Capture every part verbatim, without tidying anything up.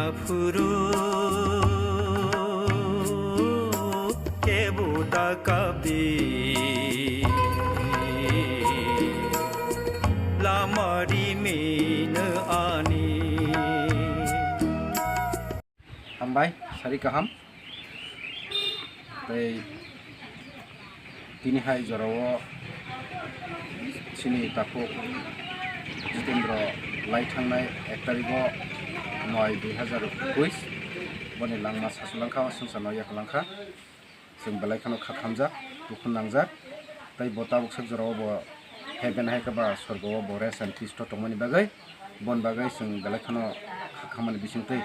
Phuru kebo ta kabdi lamari mino ani. Hambai, sari kaham. Tei tini hai jorao chini takhuk Jitendra lai thangnai ek tarikh o noi dui hazar ekush boni langma sasulangkha, o swngcharno yaklangkha. Chwng belai kheno kha khamjak, dukhu nangjak. Tei bo tabuk sak jorao bo heaven hai khe ba sorgo o bo rest and peace to tongmani bagwi, bon bagwi chwng belai kheno kha khammani bisingtwi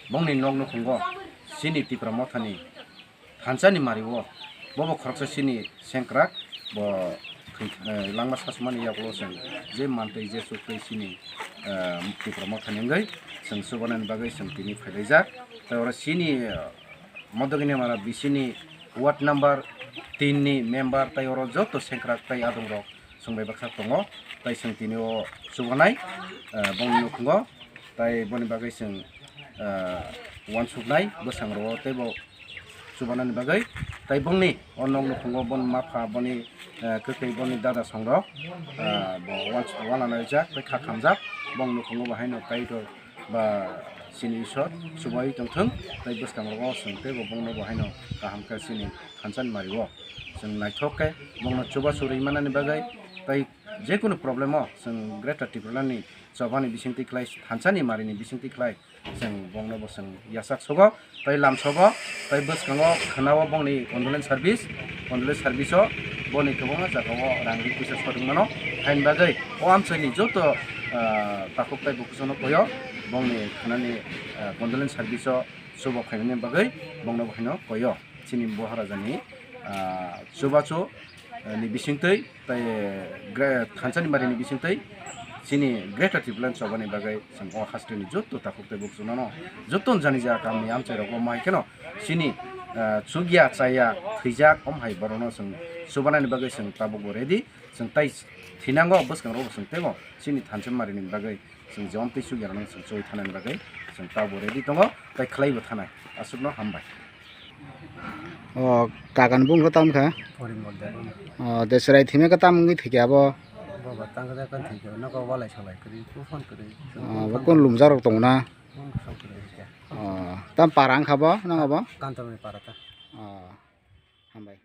bongni nok nukhungo chini Tipra Mothani thansa ni mari o, bobo khoroksa chini sengkrak, bo thwi, eh, langma sasumani yagulo chwng je mantwi je chuktwi chini, eh, Tipra Mothani wngwi chwng chubanani bagwi chwng tini phailaijak. Tei oro chini, eh, Modogini mara bisini ward number tin ni member tei oro joto sengkrak tei adongrok chwng bai baksa tongo, tei chwng tini o chubanai, eh, bongni nukhungo, tei boni bagwi chwng, eh, uansuknai bwskango tei bo chubanani bagwi, tei bongni o nok nukhungo boni mapha, boni, eh, kwtwi, boni dada songrok, eh, bo uans-, uananaijak tei kha khamjak, bongni nukhungo bo haino Kaitor ba chini Isor chubai tongthwng, tei bwskango chwng tei bo bongno bo haino kaham khe chini thansa ni mari o chwng naithok khe bongno chubachu rwi manani bagwi, tei jekunu problem o chwng Greater Tipraland ni chobani bisingtwi khlai thansa ni mari ni bisingtwi khlai chwng bongno bo chwng yachak sogo, tei lamsogo, tei bwskango khwnao bongni condolence service, condolence service o boni kwbangma jagao rang ri puisa sodwng mano, haini bagwi o amchaini joto, ah, takhuk tei bukusono koyo bongni khwnani, ah, condolence service o chuba phaimani bagwi bongno bo haino koyo. Chini Boharajani, ah, chubachu, eh, ni bisingtwi tei gra-, thansa ni mari ni bisingtwi chini Greater Tipraland chobani bagwi chwng o haste ni joto takhuk tei bukusono joto jani ja kamni amchai rok bo mai kheno chini, ah, chukya chaya thwijak om hai borokno chwng chubanani bagwi chwng tabuk bo ready, chwng tai thinango bwskango bo chwng teibo chini thansa mari ni bagwi chwng jom tei chukya rokno chwng choi thanani bagwi chwng tabuk bo ready tongo tei khlai bo thanai. Aswkno hambai. O, kakan bung ko tam kha? Porimol Debbarma. O, de chwrai thwima ko tam wngwi thwikhe abo? Bo ba tang khe kan thwikhe, nogo walai salai kwrwi, buphang kwrwi. O, bo kun lumjak rok tongo na? Buphang kwrwi khe. O, tam para wngkha bo, nang abo? Kantorni para ta. O, hambai.